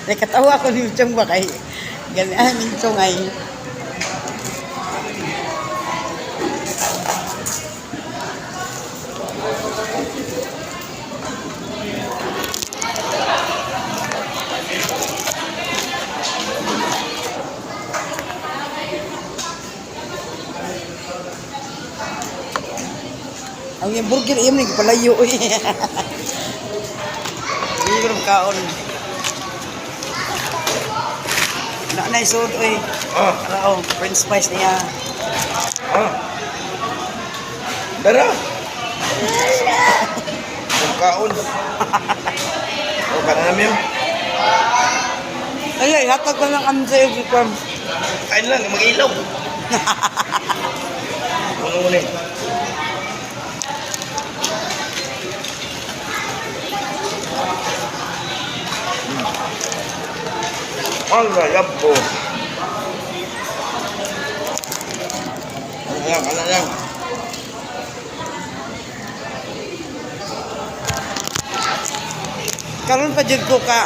Nakatawa ko ni Chong ba kay gani ah Minchong ay. Ang iyang burger iyam ni palayo eh. Hindi ko kaon. Na na isod oy. Ah, Rao, french fries niya. ah. Dara. Ang kaon. O, kanan namin yun. Ay, ay, hatag ko lang kami sa'yo, Vikram. Kain lang, mag-ilaw. Ano muna eh. Allah, yabbo. Ano lang, ano lang. Karon pa jud ko ka.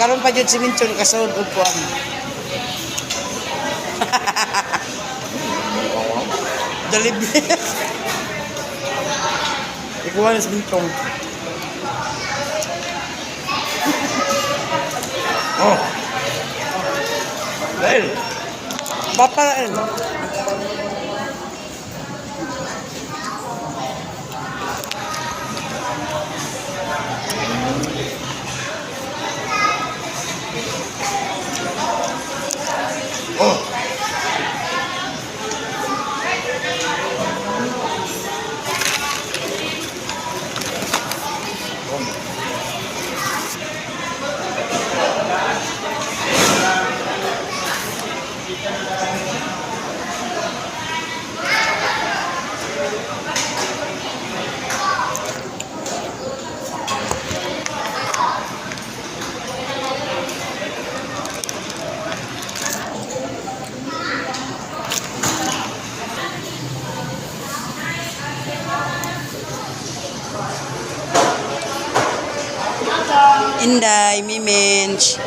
Karon pa jud si Minchon kasod og kuan. Jollibee. Ikuha na si Minchong. Oh. Dahil. Bapa eh. Oh. Inday, Mimench.